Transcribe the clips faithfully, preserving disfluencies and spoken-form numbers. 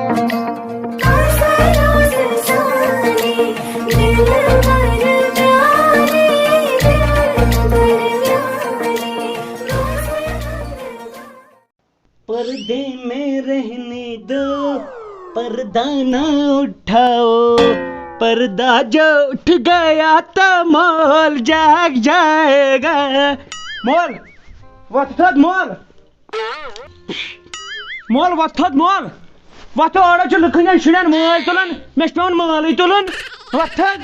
पर्दे में रहने दो, पर्दा ना उठाओ, पर्दा जो उठ गया तो माहौल जाग जाएगा। مول، وۄتھ تھوٚد مول۔ مول، وۄتھ تھوٚد مول۔ وۄتھ تہٕ اورٕ چھِ لُکن ہٕنٛدٮ۪ن شُرٮ۪ن مٲلۍ تُلان، مےٚ چھُ پٮ۪وان مٲلٕے تُلُن۔ وۄتھ تھوٚد۔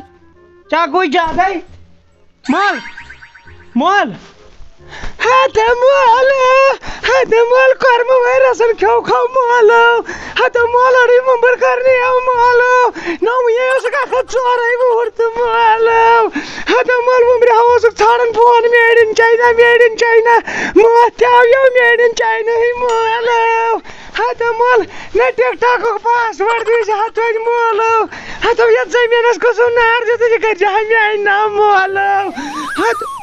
ژےٚ گوٚو زیادَے۔ مول، مول۔ ہتہٕ مول، ہتہٕ مول، کۄرمہٕ وٲرۍ رسن کھیو کھو مولو۔ ہتہٕ مول، أڑٕے مُمبر کرنہِ آو مولو۔ نوٚوُے اوسُکھ اکھ ہتھ ژورے وُہُر تہٕ مولو۔ ہتہٕ مول، وُمبرِ ہاو اوسُکھ ژھانڈان phone made in China، made in China۔ مٲتھ تہِ آو یو made in China ہٕے مولو۔ ہتہٕ مول، نہ TikTok ُک password دی زِ ہتہٕ وۄنۍ مولو۔ ہتہٕ یتھ زٔمیٖنس قٕسم نار دِتھ، یہِ کٔرۍ زِ ہا میانہِ ناو مولو۔ ہتہٕ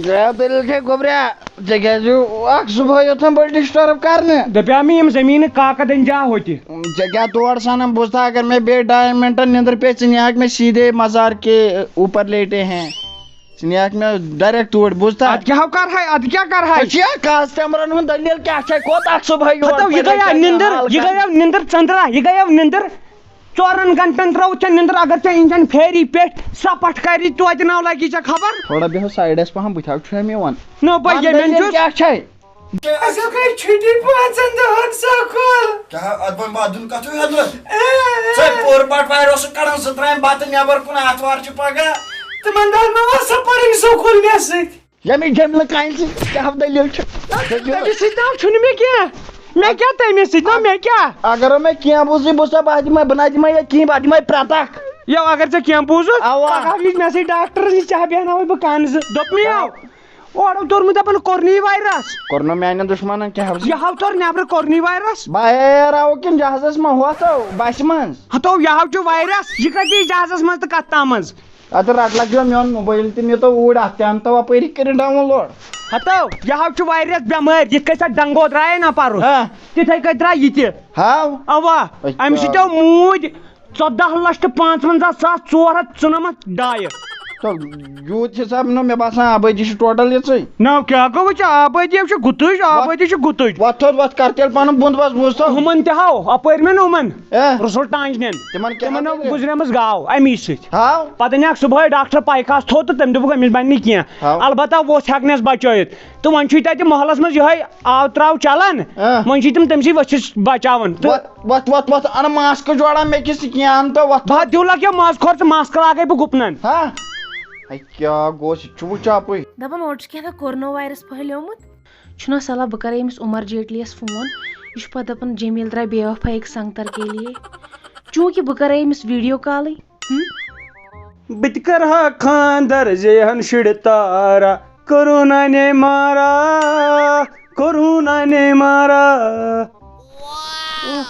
گیا دٔلیٖل چھے گوٚبریا، ژےٚ کیٛازِ اکھ صبحٲے یوٚتھن بٔلۍ disturb کرنہِ؟ دپیٛاو مےٚ یِم زٔمیٖنہٕ کاکد أنۍ زِ ہا ہوٚتہِ۔ ژےٚ کیٛاہ تور سنان؟ بوٗزتھا، اگر مےٚ بیٚیہِ ڈاین منٹن نِندٕر پیٚیہِ، ژٕ نِہاکھ مےٚ سیٖدھے مزار کے اوپر لیٹے ہیں۔ ژٕ نِہاکھ مےٚ direct توٗرۍ، بوٗزتھا؟ ادٕ کیٛاہ کرہاے، ادٕ کیٛاہ کرہاے؟ ژےٚ چھُیا کسٹمرن ہُنٛد دٔلیٖل کیٛاہ چھے؟ کوٚت اکھ صبحٲے یور ہتو، یہِ پتہٕ گٔیاو کیٛاہ نِندٕر، حال یہِ کرٕ؟ گٔیاو نِندٕر ژٔندرا، یہِ گٔیاو نِندٕر۔ ژورن گنٹن ترٲوٕتھ ژےٚ نِندٕر، اگر ژےٚ انجن پھیری پیٹھ سپٹھ کری، توتہِ ناو لگی ژےٚ خبر۔ تھوڑا بیٚہو سایڈس پہم، بہٕ تہِ ہا چھُ مےٚ ون۔ نو بہٕ ون ییٚمٮ۪ن دٔلیٖل چھُس۔ کیٛاہ چھے؟ اَسہِ گٔے چھُٹی پانٛژن دۄہن سکوٗل۔ کیٛاہ، اتھ بنہِ بہٕ ادُن کتھٕے ہٮ۪نہٕ؟ اے۔ ژےٚ پوٗرٕ بٹوارِ اوسُکھ کڑان زٕ ترامہِ بتہٕ نٮ۪بر کُن، آتھوار چھِ پگاہ۔ تِمن دۄہن ما ٲس سۄ پنٕنۍ سکوٗل مےٚ سۭتۍ؟ ییٚمہِ جملہٕ کامہِ سۭتۍ کیٛاہ دٔلیٖل چھِ؟ تٔمِس سۭتۍ نہ چھُنہٕ مےٚ کینٛہہ۔ مےٚ کیٛاہ تٔمِس سۭتۍ؟ نہ مےٚ کیٛاہ؟ اگر مےٚ کینٛہہ بوٗزٕے، بہٕ چھُسا، بہٕ دِمے، بہٕ نہ دِمے یہِ کِہیٖنۍ، بہٕ دِمے پرٛتاکھ۔ یو، اگر ژےٚ کینٛہہ بوٗزُتھ، اَوا۔ پگاہ یی مےٚ سۭتۍ ڈاکٹرس نِش، ژےٚ بیٚہناوے بہٕ کنہٕ زٕ۔ دوٚپمَے یو۔ اورٕ توٚر مےٚ دَپان کورونی وایرس۔ کوٚرنو میانٮ۪ن دُشمنن کیٛاہ حظ؟ یہِ ہاو توٚر نٮ۪برٕ کورونی وایرس۔ بہٕ ہیراوو کِنہٕ جہازس منٛز ہوتو بسہِ منٛز؟ ہتو، یہِ ہاو چھُ وایرس، یہِ کتہِ یی جہازس منٛز تہٕ کتھ تام منٛز؟ ادٕ رٹ لگیو میون موبایل تہِ، مےٚ تو اوٗرۍ اتھ تہِ انتو اپٲری کٔرِتھ download۔ ہتو، یہِ ہاو چھُ وایرس بٮ۪مٲرۍ، یِتھ کٔنۍ سۄ ڈنگو درایے نا پرُس۔ ہاں۔ تِتھے کٔنۍ درٛاے یہِ تہِ۔ ہاو۔ اوا، اچھا۔ امہِ سۭتۍ آو موٗدۍ ژۄدہ لچھ تہٕ پانٛژونزہ ساس ژور ہتھ ژُنمتھ ڈایہِ۔ تو یوٗت حساب نہٕ مےٚ باسان آبٲدی چھِ ٹوٹل یِژٕے۔ نہ، کیٛاہ گوٚو وۄنۍ ژےٚ؟ آبٲدی چھِ گُتٕج، آبٲدی چھِ گُتٕج۔ وۄتھ تھوٚد، وۄتھ کر تیٚلہِ پنُن بُنٛد بس بوٗزتو۔ ہُمن تہِ ہاو، اپٲرۍ مٮ۪ن یِمن۔ اے؟ رسول ٹانٛجہِ نٮ۪ن۔ تِمن کیٛاہ تِمن ہاو گٔے؟ گُزریمٕژ گاو امی سۭتۍ۔ ہاو۔ پتہٕ نیکھ صبحٲے ڈاکٹر پایخاس تھوٚد تہٕ تٔمۍ دوٚپُکھ أمِس بنہِ نہٕ کینٛہہ۔ ہاو۔ البتہ ووٚژھ ہٮ۪کنس بچٲیِتھ۔ تہٕ وۄنۍ چھُے تتہِ محلس منٛز یِہوٚے آو ترٛاو چلان۔ اے۔ وۄنۍ چھِ تِم تٔمۍ سٕے ؤژھِس بچاوان۔ تہٕ وۄتھ، وۄتھ، وۄتھ، وۄتھ، اَنہٕ ماسکہٕ جوڑا مےٚ کِس کینٛہہ اَن تہٕ وۄتھ۔ بہٕ ہا دیُو لَگیو مَزٕ کھۄر ژٕ ماسکہٕ لاگَے بہٕ گُپنَن۔ ہا؟ ہے کیٛاہ گوٚو، سُہ تہِ چھُ وٕچھان اَپٲرۍ۔ دَپان اورٕ چھُ کینٛہہ تام کورونا وایرس پھٔہلیومُت۔ چھُنہ صلاح بہٕ کَرَے أمِس عمر جیٹلی یَس فون۔ یہِ چھُ پَتہٕ دَپان جمیٖل درٛاے بے وفا أکۍ سنگتر کے لیے۔ چوٗنٛکہِ بہٕ کَرَے أمِس ویٖڈیو کالٕے۔ ہُم؟ بہٕ تہِ کَرٕ ہا خانٛدر زیہَن شُرۍ تارا۔ کورونا نے مارا، کورونا نے مارا۔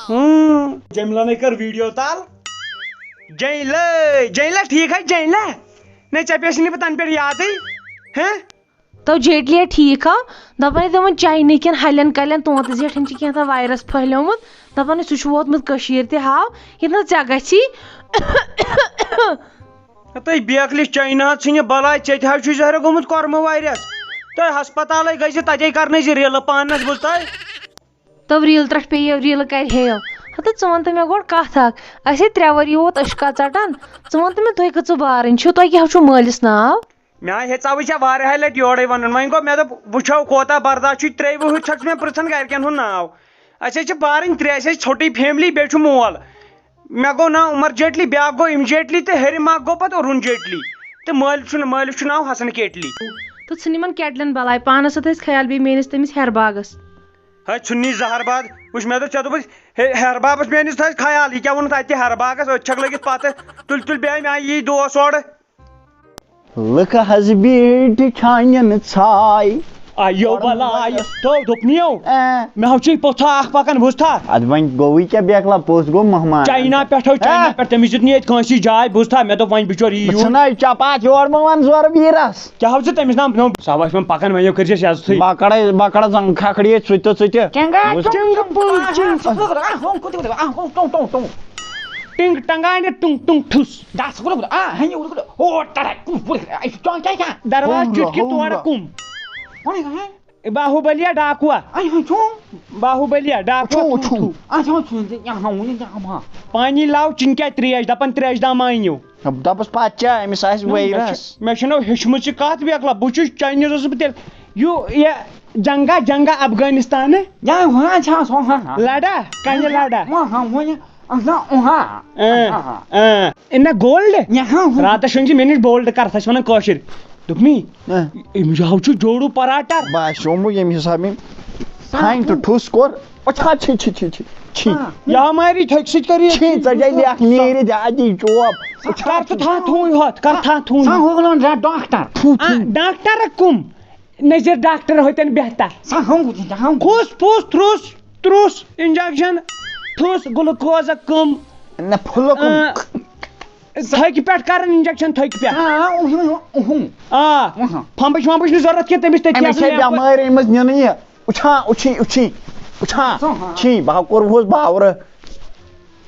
ہُم۔ جمیٖلہ نے کٔر ویٖڈیو تَل۔ جمیٖلہ، جمیٖلہ ٹھیٖک ہے جمیٖلہ؟ نے ژےٚ پیٚیَس نہٕ بہٕ تَنہٕ پٮ۪ٹھ یادٕے۔ ہہ؟ تو جیٹلیا ٹھیٖک ہا، دَپان ہے تِمَن چاینہٕ کٮ۪ن ہَلٮ۪ن کَلٮ۪ن تونٛتہٕ زیٹھٮ۪ن چھِ کینٛہہ تام وایرَس پھٔہلیومُت، دَپان ہے سُہ چھُ ووتمُت کٔشیٖرِ تہِ ہاو، ییٚتہِ نہٕ ژےٚ گژھی۔ تُہۍ بیکلِس چاینہٕ حظ ژھٕنہِ بَلاے، ژےٚ تہِ حظ چھُے زہرٕ گوٚمُت کۄرمہٕ وایرَس۔ تُہۍ ہسپتالَے گٔژھِو، تَتے کَرنٲیزِ ریٖلہٕ پانَس بوٗزتھا؟ تو ریٖل ترٛٹھ پیٚیہِ، ریٖلہٕ کَرِ ہیو۔ ہَتہٕ ژٕ وَن تہٕ مےٚ گۄڈٕ کَتھ اَکھ، اَسے ترٛےٚ ؤری ووت أشکا ژَٹان، ژٕ وَن تہٕ مےٚ تُہۍ کٔژٕ بارٕنۍ چھِو، تۄہہِ کیٛاہ چھُو مٲلِس ناو؟ مےٚ ہا ہیٚژاوٕے ژےٚ واریاہہِ لٹہِ یورے ونُن، وۄنۍ گوٚو مےٚ دوٚپ وٕچھو کوتاہ برداش چھُے، ترٛیٚیہِ وُہٕرۍ چھکھ ژٕ مےٚ پرژھان گرِکٮ۪ن ہُنٛد ناو۔ أسۍ حظ چھِ بارٕنۍ ترٛےٚ، أسۍ حظ چھِ ژھوٚٹٕے family، بیٚیہِ چھُ مول۔ مےٚ گوٚو ناو عمر جیٹلی، بیٛاکھ گوٚو اِم جیٹلی تہٕ ہیٚرِ ما گوٚو پتہٕ اُرُن جیٹلی۔ تہٕ مٲلۍ چھُنہٕ، مٲلِس چھُ ناو حسن کیٹلی۔ تہٕ ژھٕن یِمن کیٹلٮ۪ن بلاے، پانس سۭتۍ تھٲیزِ خیال بیٚیہِ میٲنِس تٔمِس ہیرٕ باغس۔ ہے ژھُنی زہر باد، وٕچھ مےٚ دوٚپ ژےٚ دوٚپُس ہے ہیرٕ بابس میٲنِس تھٲیزِ خیال، یہِ کیٛاہ ووٚنُتھ اتہِ ہیرٕ باغس، أتھۍ چھکھ لٔگِتھ پتہٕ تُلۍ تُلۍ بیٚہہ مےٚ یی دوس اورٕ۔ لُکہٕ حظ بیٖٹھۍ چھانٮ۪ن ژھاے، آیو بلاے، تو دوٚپنیو، آ۔ مےٚ ہاو چھُے پوٚژھا اکھ پکان، بوٗزتھا؟ ادٕ وۄنۍ گوٚوٕے کیٛاہ بیکلا، پوٚژھ گوٚو مہمان۔ چاینا پٮ۪ٹھ ہو، چاینا آ۔ پٮ۪ٹھ، تٔمِس دیُت نہٕ ییٚتہِ کٲنٛسی جاے، بوٗزتھا؟ مےٚ دوٚپ وۄنۍ بِچور یی یور۔ ژھٕناے چپاتھ یور مہٕ وَن زورٕ ویٖرس۔ کیٛاہ ہاو ژٕ تٔمِس ناو؟ نو، سا وَسہِ وۄنۍ پکان، وۄنۍ یو کٔرۍ زٮ۪س عزتھٕے۔ بکڑے، بکڑ زنٛگ کھکھڑے ژٕ تہِ، ژٕ تہِ۔ چنگا، بوٗز۔ چنگا پٲٹھۍ، چنگا۔ ٹِنگ ٹنگانہِ ٹُنگ ٹُنگ ٹھُس۔ دس گُلہٕ گُلہٕ، آ، ہنہِ گُلہٕ گُلہٕ، او، ٹڑا، کُم گُلہٕ گُلہٕ، اَسہِ چھُ چانٛچا کیٛاہ؟ دروازٕ ہورا، چُٹکہِ تورٕ ہورا۔ کُم۔ وَنٕے ہا۔ باہوبلیا ڈاکوا۔ اَسہِ ہا چھُ۔ باہوبلیا ڈاکوا چھُ، تھوٗ، چھُ۔ تھوٗ۔ اَسہِ ہا چھُ، یہِ ہا وُنہِ تہِ ہا۔ پانی لاو چِنکیا تریش، دپان تریش دام مانیو۔ دَپُس پَتہٕ کیٛاہ، أمِس آسہِ نہ، مےٚ ویرس۔ چھُ، مےٚ چھُنہٕ ہیوٚچھمُت یہِ کَتھ بیکلا، بہٕ چھُس چاینیٖز اوسُس بہٕ تیٚلہِ۔ یہِ، یہِ جنگا، جنگا افغانستانہٕ۔ یا وَنان چھِ آسان ہا۔ لڑا، کَنہِ لڑا۔ وَن ہا وۄنۍ۔ اہا، اہا۔ اۭں، اہا۔ اۭں۔ اے نہ گولڈ؟ یہِ ہا ہُہ۔ راتس شۄنٛگۍ زِ مےٚ نِش بولڈ کر، سۄ چھِ وَنان کٲشِر۔ دوٚپمی، اۭں۔ أمِس ہاو چھُ جوڈو پراٹا۔ باسیومُت ییٚمہِ حسابہٕ أمۍ سا تھانۍ تہٕ ہُہ۔ ٹھُس کوٚر۔ اچھا، چھی، چھی، چھی، چھی، چھی۔ آ۔ یا ماری تھٔکۍ سۭتۍ کٔرِو یہِ۔ چھی، ژےٚ جاے لیکھ نیرِ زیادٕ چوب۔ سا اچھا، کر ژٕ تھان تھوٗنۍ ہۄتھ، کر تھان تھوٗنۍ۔ سا ہُہ وَنان ڈاکٹر۔ تھوٗ، آ، تھوٗ۔ ڈاکٹر کم؟ نذیر ڈاکٹر ہوتن بہتر۔ سا ہاو، سا ہاو۔ کھوٚس پھوٚس تروٚس، تروٚس انجیکشن، ٹھوٚس گلوکوز کم۔ نہ پھُلہٕ کم۔ آ، تھٔکہِ پٮ۪ٹھ کرن انجیکشن، تھٔکہِ پٮ۪ٹھ۔ آ، اُہُم، اُہُم۔ آ، اُہُم۔ پھمبٕچ ومبٕچ نہٕ ضروٗرت کینٛہہ، تٔمِس تٔتھۍ أمِس آسان چھےٚ لیپہٕ۔ بٮ۪مٲرۍ أمِس نِنہٕ یہِ۔ اُچھا، اُچھی، اُچھی، اُچھا، اُچھا۔ چھی، بہٕ ہا کوٚرہوس باورٕ۔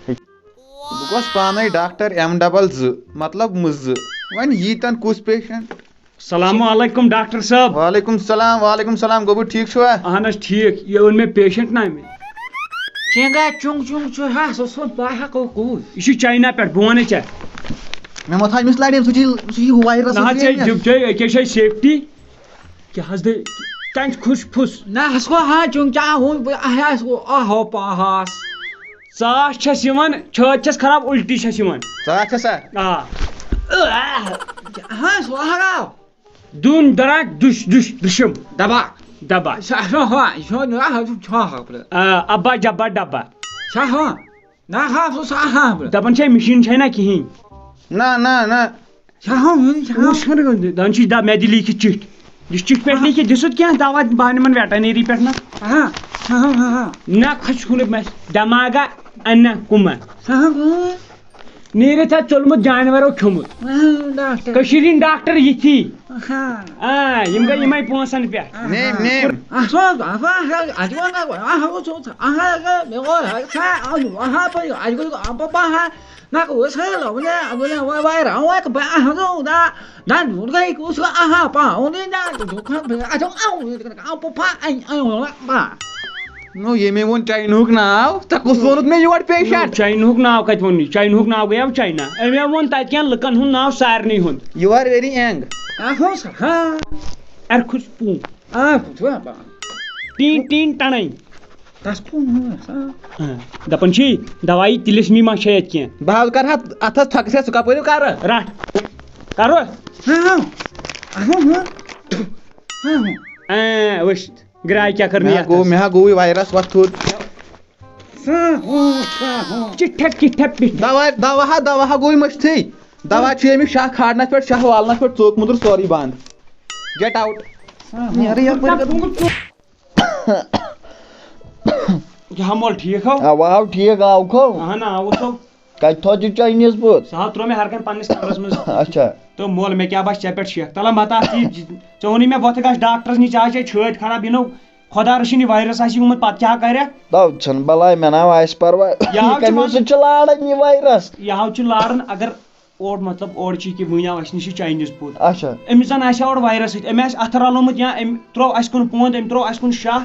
بہٕ گوس پانے ڈاکٹر ایم ڈبل زٕ، مطلب مٕزٕ۔ وۄنۍ ییٖتن کُس پیشنٹ؟ السلام علیکم ڈاکٹر صٲب۔ وعلیکم السلام، وعلیکم السلام، گوٚبُر ٹھیٖک چھُوا؟ اہن حظ ٹھیٖک، یہِ اوٚن مےٚ پیشنٹ نا مےٚ۔ چنگا چُنگ چُنگ چھُ ہا، سُہ سُہ بہٕ ہا کو کوٗت۔ یہِ چھُ چاینا پٮ۪ٹھ، بہٕ وَنَے ژےٚ۔ مےٚ ما تھاو أمِس لڑِ، سُہ چھُ، سُہ چھُ وایرس، نہ سُہ حظ چھُ ژےٚ أمِس۔ دیُت ژےٚ، ییٚکیٛاہ چھےٚ سیفٹی۔ کیٛاہ حظ دٔے؟ تَمہِ کھُس پھُس۔ نہ حظ گوٚو ہا چُنگ چا ہُہ، بہٕ آہس گوٚو آہو پاہس۔ ژاس چھَس یِوان، چھٲتۍ چھَس خراب، اُلٹی چھَس یِوان۔ ژاس چھَسا؟ آ۔ ہاں، سُہ ہا گوٚو۔ دُن دران دُش دُش دُشم۔ دبا۔ دبا۔ سا، سا، ہا، یہِ چھُ، یہِ چھُ، یہِ چھُ، آ، ابا جبا ڈبا۔ سا، ہا۔ نہ ہا، سُہ، سا، ہا۔ دپان چھے مِشیٖن چھے نہ کِہیٖنۍ۔ نہ، نہ، نہ۔ سا، ہا، وۄنۍ، سا، ہا۔ وٕچھ ہا نہٕ، دپان چھُے، دپ، مےٚ دِ لیٖکھِتھ چِٹھۍ۔ یُس چِٹھۍ پٮ۪ٹھ لیٖکھِتھ دِژُتھ کینٛہہ دوا بہٕ اَنہٕ یِمن ویٹرنری پٮ۪ٹھ نہ۔ ہا، ہا، ہا، ہا۔ نہ کھۄژِ ہُنُکھ مےٚ دٮ۪ماغا اَنہ کُمہ۔ سا، ہا، ہا۔ نیٖرِتھ آسہِ ژوٚلمُت جانورو کھیوٚمُت۔ آ، ڈاکٹر۔ کٔشیٖرِ ہِنٛدۍ ڈاکٹر یِتھی۔ آ۔ آ، یِم گٔے یِمَے پونٛسَن پٮ۪ٹھ۔ نیم، نیم۔ اَصٕل، اَصٕل، اَتہِ وَن، اَتھ وَن، اَتھ وَن، اَتھ وَن، مےٚ ووٚن، اَتہِ گوٚو، اَتہِ گوٚو، اَتہِ گوٚو، بہٕ ہا، بہٕ ہا، نہ، کُس ہا، وَنہِ، وَنہِ، وَنہِ، وَنہِ، وَنہِ، وَنہِ، وَنہِ، وَنہِ، وَنہِ، وَنہِ، وَنہِ، وَنہِ، وَنہِ، نو، ییٚمے ووٚن چاینہُک ناو، ژےٚ کُس ووٚنُتھ مےٚ یور پیشنٹ؟ چاینہُک ناو کتہِ ووٚن؟ چاینہُک ناو گٔیو چاینا۔ أمۍ ووٚن تتہِ کٮ۪ن لُکن ہُنٛد ناو سارنٕے ہُنٛد۔ You are very young۔ اکھ اوس، ہاں۔ ارکھُس پوٗ۔ آ، بہٕ چھُس دپان۔ ٹین ٹین ٹنٕے۔ تس کُن اوس، آ۔ ہاں۔ دپان چھی، دوائی تلسمی ما چھے اتہِ کینٛہہ؟ بہٕ حظ کرٕ ہا اتھس تھۄکہٕ سۭتۍ، سُہ کپٲرۍ کرٕ؟ رٹھ۔ کرو؟ ہاں، ہاں۔ اہم، ہاں۔ ہاں، ہاں۔ ایں، وٕچھ۔ گراے کیٛاہ کٔر مےٚ مےٚ ہا یتھ گوٚو، آسہِ؟ مےٚ ہا گوٚوٕے وایرس وۄتھُر۔ سا ہو، سا ہو۔ چِٹھپ، چِٹھپ، پِٹھپ۔ دوا، دوا ہا، دوا ہا گوٚوٕے مٔشتھٕے۔ دوا چھُ أمِس شاہ کھارنس پٮ۪ٹھ، شاہ والنس پٮ۪ٹھ، ژوٚک مُدُر سورُے بنٛد۔ Get out۔ سا ہو۔ نیرٕ یپٲرۍ۔ یہِ ہا مول ٹھیٖک ہو؟ آ، واو، ٹھیٖک آو کھو۔ اہن آو سو۔ کتہِ تھوٚو ژےٚ چاینیٖز پوٗت؟ سُہ ہا ترٛوو مےٚ ہر کانٛہہ پننِس کمرس منٛز۔ اچھا۔ تہٕ مول، مےٚ کیٛاہ باسہِ ژےٚ پٮ۪ٹھ شک؟ تَلہ متا ژٕ، ژےٚ ووٚنُے مےٚ وۄتھٕ گژھ ڈاکٹرس نِش، ژےٚ ہا چھے چھٲتۍ خراب، یہِ نو خۄدا رٔچھِنۍ یہِ وایرس آسہِ گوٚمُت، پتہٕ کیٛاہ کرکھ؟ تو ژھٕن بلاے، مےٚ نا آسہِ پرواے۔ یہِ ہاو چھُ کمیو منٛز-، سۭتۍ چھُ لاران یہِ وایرس؟ یہِ ہاو چھُ لاران، اگر اور، مطلب، اور چھُ یہِ کہِ وٕنہِ آو اَسہِ نِش یہِ چاینیٖز پوٗت۔ اچھا۔ أمِس زن آسہِ ہا اورٕ وایرس سۭتۍ، أمۍ آسہِ اَتھٕ رلومُت یا أمۍ ترٛوو اَسہِ کُن پوند، أمۍ ترٛوو اَسہِ کُن شاہ،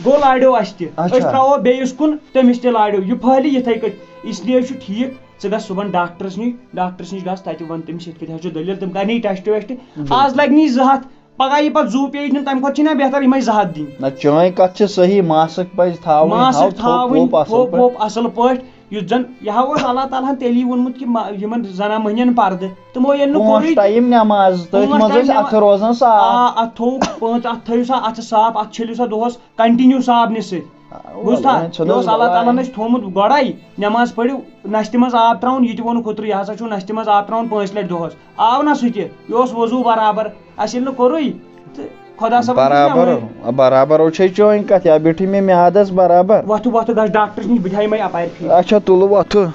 گوٚو لاریو اَسہِ تہِ۔ اچھا۔ أسۍ ترٛاوو بیٚیِس کُن، تٔمِس تہِ لاریو۔ یہِ پھٔہلہِ یِتھَے کٔٹھۍ۔ اس لیے چھُ ٹھیٖک، ژٕ گژھ صُبحن ڈاکٹرس نِش، ڈاکٹرس نِش گژھ، تتہِ وَن تٔمِس یِتھ کٔٹھۍ حظ چھُ دٔلیٖل، تِم کرنی ٹیسٹ ویسٹ۔ بِلکُل۔ آز لگہِ نہٕ یہِ زٕ ہتھ، پگاہ یی پتہٕ زُو پیٚیہِ دیُن، تمہِ کھۄتہٕ چھِنہ بہتر یِمے زٕ ہتھ دِنۍ۔ نہ، چٲنۍ کتھ چھِ صحیح، ماسک پزِ تھاوٕنۍ، ماسک ہاو تھوٚپ تھاوٕنۍ، ووٚپ اصل تھوٚپ پٲٹھۍ۔ ووٚپ اصل پٲٹھۍ۔ یُس زن یہِ ہا اوس اللہ تعالیٰ ہن تیٚلی ووٚنمُت کہِ ما-، یِمن زنان مٔہنین پردٕ، تِمو ییٚلہِ نہٕ پانٛژھ کوٚرُے، ٹایم نٮ۪ماز، تٔتھۍ پانٛژھ منٛز ٹایم ٲسۍ نٮ۪ماز۔ اَتھٕ روزان صاف۔ آ، اتھ تھووُکھ پانٛژھ، اتھ تھٲیِو سا اتھٕ صاف، اتھ چھٔلِو سا دۄہس کنٹِنیو صابنہِ سۭتۍ۔ آ، بوٗزتھا؟ وۄنۍ ژھٕنُس یہِ اوس اللہ بلاے۔ تعالیٰ ہن اَسہِ تھوومُت گۄڈے، نٮ۪ماز پٔرِو، نستہِ منٛز آب ترٛاوُن، یہِ تہِ ووٚنُکھ اوترٕ، یہِ ہسا چھُو نستہِ منٛز آب ترٛاوُن پانٛژھِ لٹہِ دۄہس۔ آو نہ سُہ تہِ؟ یہِ اوس وضوٗ برابر۔ اَسہِ ییٚلہِ نہٕ کوٚرُے، تہٕ خۄدا صٲبَن چھُ برابر۔ مےٚ وۄنۍ۔ برابر چھے چٲنۍ کَتھ، یا بیوٗٹھٕے مےٚ میادَس برابر۔ وۄتھُو، وۄتھُو، گژھ ڈاکٹرَس نِش، بہٕ تھاوٕ یِمَے اَپارِ پھِرِ۔ اچھا، تُلہٕ وۄتھٕ۔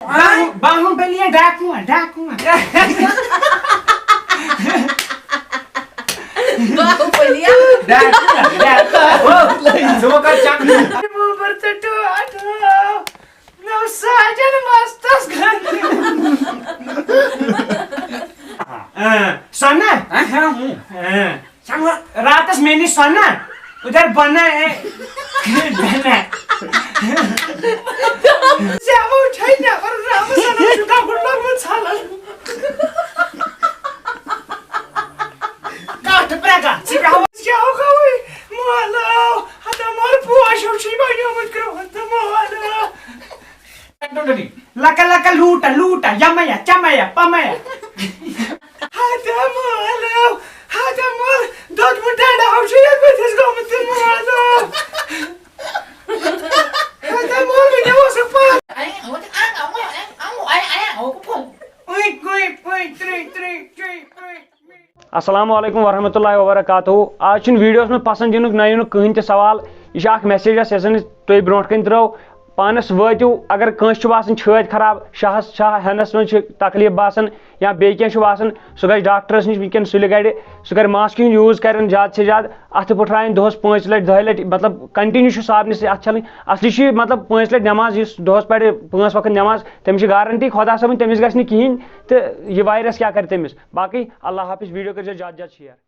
باہو-، باہوبلی ڈاکو، ڈاکو۔ باہوبلی۔ ڈاکو، ڈاکو۔ ژٕ مہ کر چکر۔ اوبر تہٕ ٹوٹھ۔ نو ساجن مستس گنٛدٕ۔ اۭں، سۄنہ۔ اچھا، ہوں۔ اۭں۔ سۄنہ۔ راتس مےٚ نِش سۄنہ۔ ادھر بنہ ہے۔ بنہ۔ زیوو چھے نفر رامس سنن چھُ گگُر لوٚگمُت ژھالن۔ کتھ پرٛگا؟ ژٕ کیٛاہ ہو-، ژٕ کیٛاہ ہو گوٚوُے؟ مولو، ہتا مول پوش ہیوٗ چھُے بنیومُت کرٛہُن تہٕ مولو۔ لکہ لکہ لوٗٹہ لوٗٹہ، یمیا چمیا پمیا۔ ہتا مول، ہتا مول، دوٚدمُت ڈنڈٕ ہاو چھُ یتھ بٕتھِس گوٚمُت تہٕ مولو۔ ہتا مول، مےٚ کیٛاہ اوسُکھ پانہٕ؟ اُنۍ، اُنۍ، اُنۍ، اُنۍ، اُنۍ، اُنۍ، اُنۍ، اُنۍ۔ السلام علیکم ورحمۃ اللہ وبرکاتہ۔ آز چھُنہٕ ویڈیوَس منٛز پسند یِنُک نہ یِنُک کٕہٕنۍ تہِ سوال۔ یہِ چھِ اکھ message اَسہِ، یۄس زَن تُہۍ برونٛٹھ کَنہِ ترٲو۔ پانَس وٲتِو، اگر کٲنٛسہِ چھُ باسان چھٲتۍ خراب، شاہَس، شاہ ہٮ۪نَس منٛز چھِ تکلیٖف باسان یا بیٚیہِ کینٛہہ چھُ باسان، سُہ گژھِ ڈاکٹرَس نِش وٕنکٮ۪ن سُلہِ گَرِ، سُہ کَرِ ماسکہِ ہُنٛد use، کَرن زیادٕ سے زیادٕ اَتھٕ پٕٹھراوٕنۍ دۄہَس پانٛژِ لَٹہِ، دَہہِ لَٹہِ، مطلب continue چھُ صابنہِ سۭتۍ اَتھٕ چھَلٕنۍ۔ اَصلی چھُ یہِ، مطلب، پانٛژِ لَٹہِ نٮ۪ماز، یُس دۄہَس پَرِ پانٛژھ وقت نٮ۪ماز، تٔمِس چھِ guarantee خۄدا صٲبٕنۍ، تٔمِس گژھِ نہٕ کِہیٖنۍ تہٕ یہِ virus کیٛاہ کَرِ تٔمِس۔ باقٕے اللہ حافظ، ویڈیو کٔرۍزیو زیادٕ زیادٕ share۔